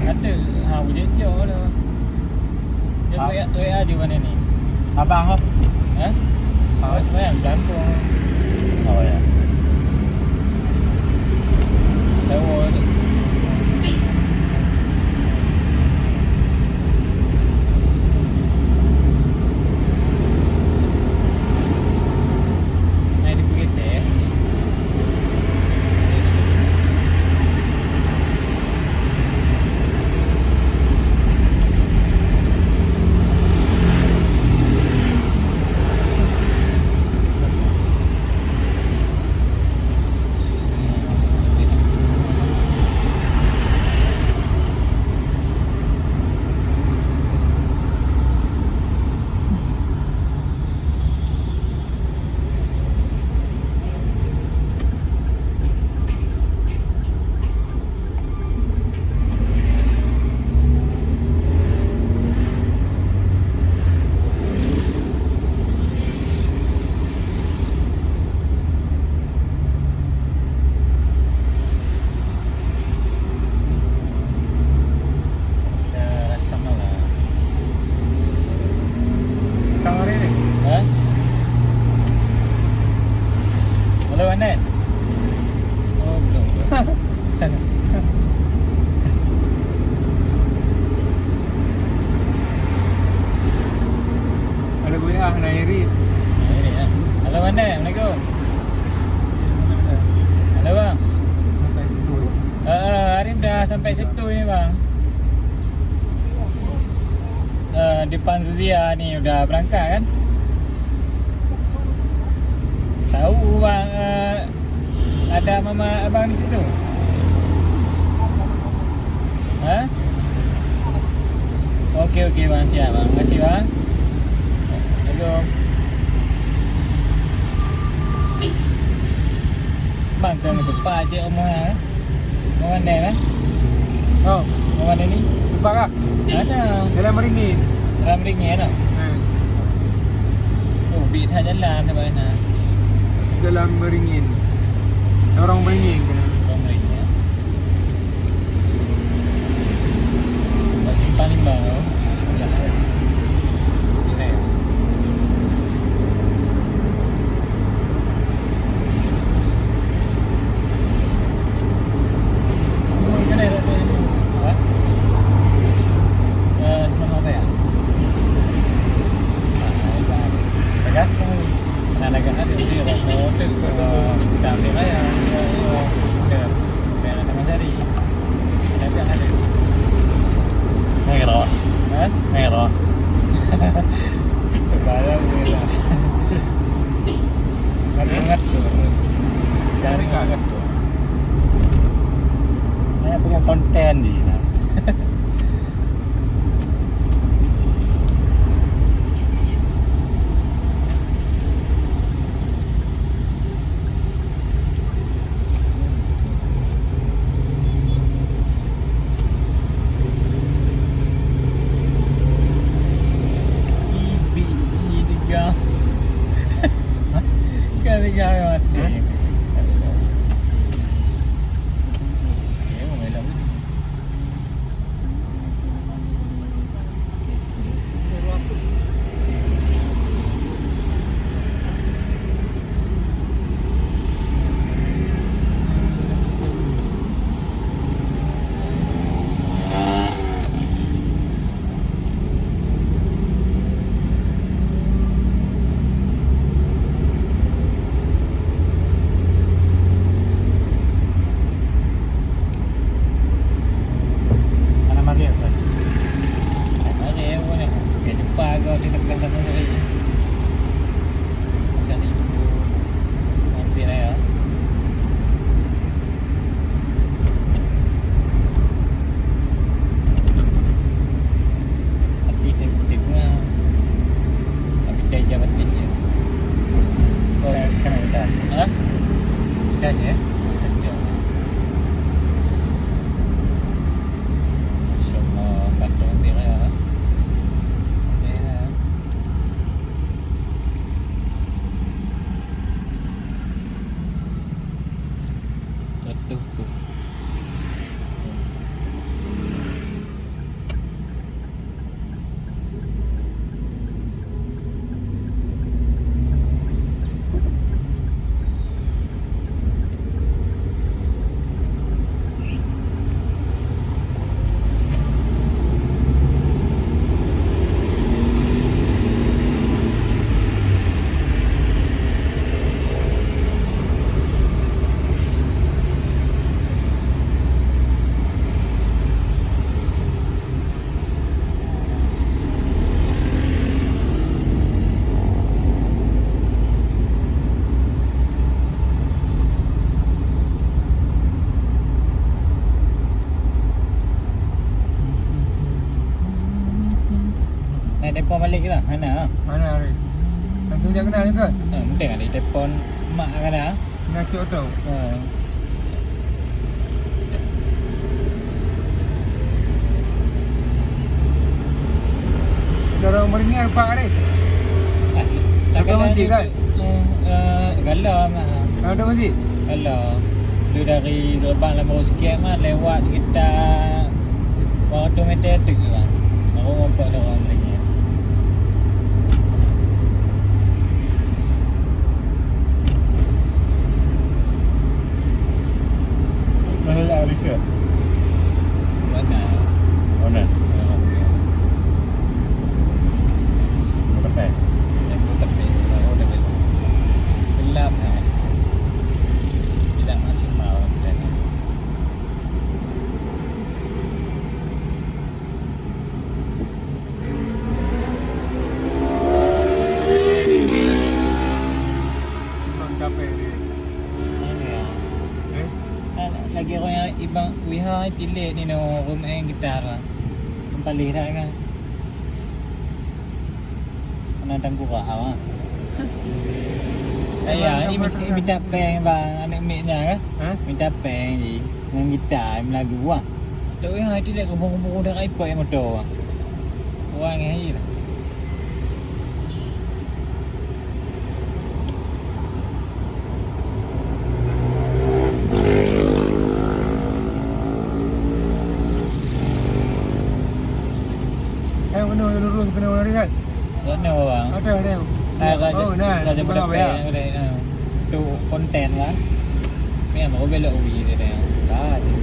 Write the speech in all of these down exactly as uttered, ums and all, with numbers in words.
Kata, ha, boleh cok lah. Dia ha. W A, W A je mana ni? Abang, oh. Ha? Abang. W A yang belakang. Oh, ya. Tahu. Nah, ini begitu ya. Dah rasa malam. Kang Ari ni? Ha? Halo, Anet? Oh, belum. Ada goyah, nak irit. Irit, ya. Halo, Anet. Assalamualaikum. Halo, Bang. Sampai Sentul. Eh, Arif dah sampai Sentul ni, Bang. Eh, depan Zuzia ni udah berangkat kan? Tahu, Bang, eh, ada mama abang di situ? Ha? Okey, okey, Bang. Siap, Bang. Makasih, Bang. Assalamualaikum. Bang, kau ni tepat je rumah, eh? Mau mana, eh? Oh. Mau mana ni? Lupa kah? Ada. Dalam Beringin. Dalam Beringin, eh? Hmm. Oh, bit dah jalan sampai sana. Dalam Beringin. Orang Beringin ke? Orang Beringin, ya. Bak simpang limbang tu. Sini. Umur kena dah tu ni. Ha? Eh, sembilan belas ya? Tegas tu. Nah, lagak ada dia lah. Kalau tu, eh, kita ambil lah ya. Ya, ya. Ada. Yang ada Mas Ari. Ada yang ada. Merah. Ha? Merah. Barang merah. Ada ngat tu. Cari ngat tu. Saya punya konten ni. Ibi ni tiga. Kan tiga mati. Hah? Ya, memang elok ni. Seratus pun. Naik depo balik je lah, mana? Mana hari? Langsung jak kena ni ke? Ha, mungkin ada telepon mak kena. Ngacok tu. Ha. Dorong meurinyang pak ni. Otomatik kan? Eh, eh, galom lah. Otomatik? Galom. Tu dari gerbang lama sikit mah lewat sekitar dua ratus meter tu lah. Baru nampak dorong meurinyang. Mana nak Malaysia? Mana? Mana? Oh, okey. Berapa? Yang berapa? Oh, dah gelap. Gelap, eh. Tidak maksimal, kita ni. Memang capek dia. Mana? Eh? Lagi orang yang ibang wiha tilik ni no, rumah yang gitar lah. Yang paling dah kan. Kena tangguh faham ah. Saya ni minta, minta peng bang, anak mik nya kan? Ha? Minta peng je. Dengan gitar, Melayu ah. Tapi yang hati dia kumpul-kumpul dah iPod yang motor ah. Orang yang air lah. Eh, kena lurus, kena lari kan? Kena, bang. Ada, ada. Ah, raja, oh, nah, raja bukan apa ya? Yang ada, ah. Tu konten lah. Ni yang baru belok ui dia dah. Ah, dia.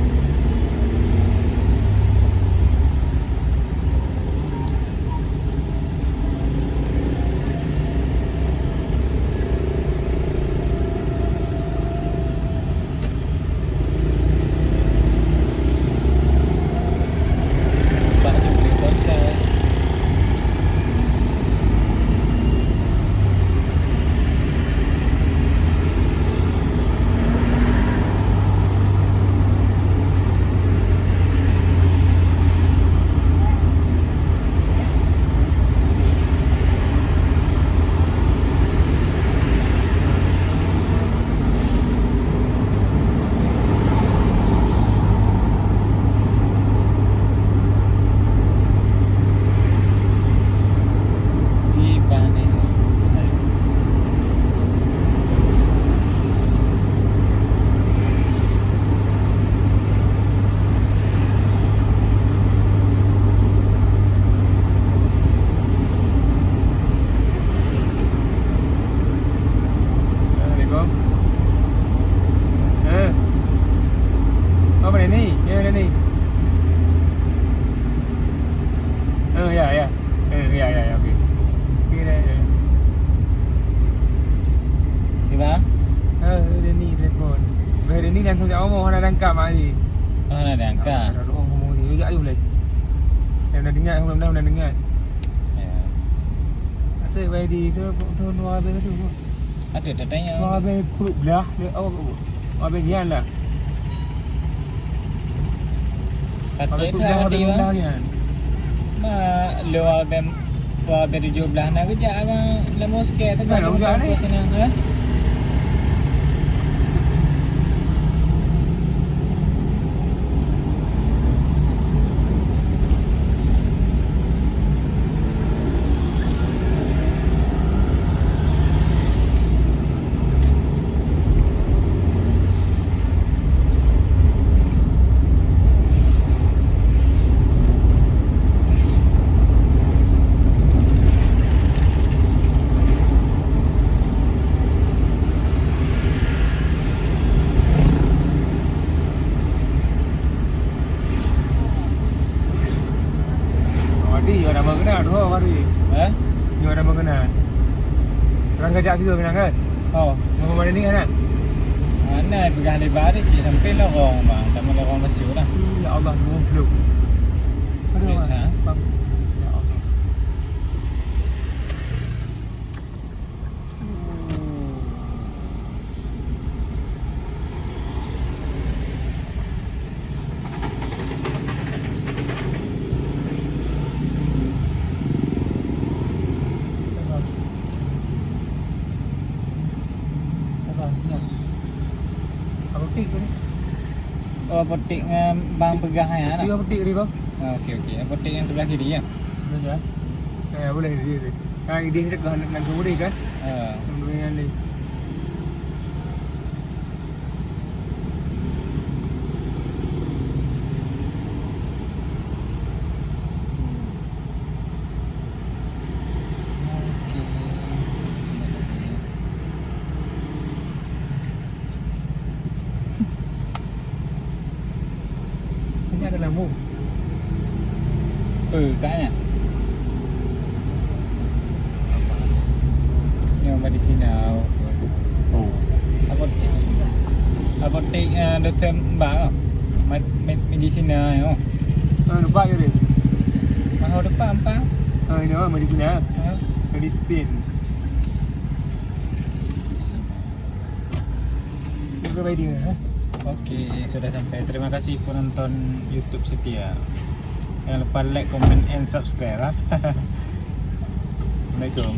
Assalamualaikum. Eh. Apa ni? Ya, ni. Eh, ya, ya. Eh, ya, ya, ya, okey. Okey dah, ya. Kiban? Eh, Deni telepon. Bah Deni langsung jak ngomong, hana dangka mak ni. Oh, hana dangka. Ada doa ngomong ni. Jak ayu boleh. Yang dah dengar, yang dah dengar. Ya. Atuk Baidi tu, tu dua habis tu. Ada tak tanya? Dua habis perut belah. Dia, oh, dua habis nyan lah. Patut tu dah ada bang. Mak, luar bem, luar bem tujuh belas nak kejak abang lama sikit tu. Kan, bang, udah ni. Sana, ha? Oh, baru. Eh? Nyoe ada makanan. Orang kerja juga kena kan? Oh. Mau mana ni kan? Mana pegang di baris cik sampai lorong bang, sama lorong kecil lah. Ya Allah, semua belum. Aduh, ya, bang. Ha? Bang. Ya Allah. Oh, apotek ngon bang peugah ya, nah? Iya, apotek tadi, bang. Ah, okey, okey. Apotek yang sebelah kiri, ya? Betul, ya. Eh, boleh, boleh, boleh. Kan idéh dekat nak, nak gurih kan? Ha. Nak gurih kan ni. Ini ada lampu. Eh, tak ya? Yang medisina. Oh. Apotek. Apotek, eh, doktor Mbak, oh. Med-, med-, medisina, oh. Ah, nampak je dia. Mahal depan, Pak. Ah, ini, oh, medisina. Ha? Medisin. Okey, sudah sampai. Terima kasih penonton YouTube setia. Jangan lupa like, comment, and subscribe, ha. Assalamualaikum.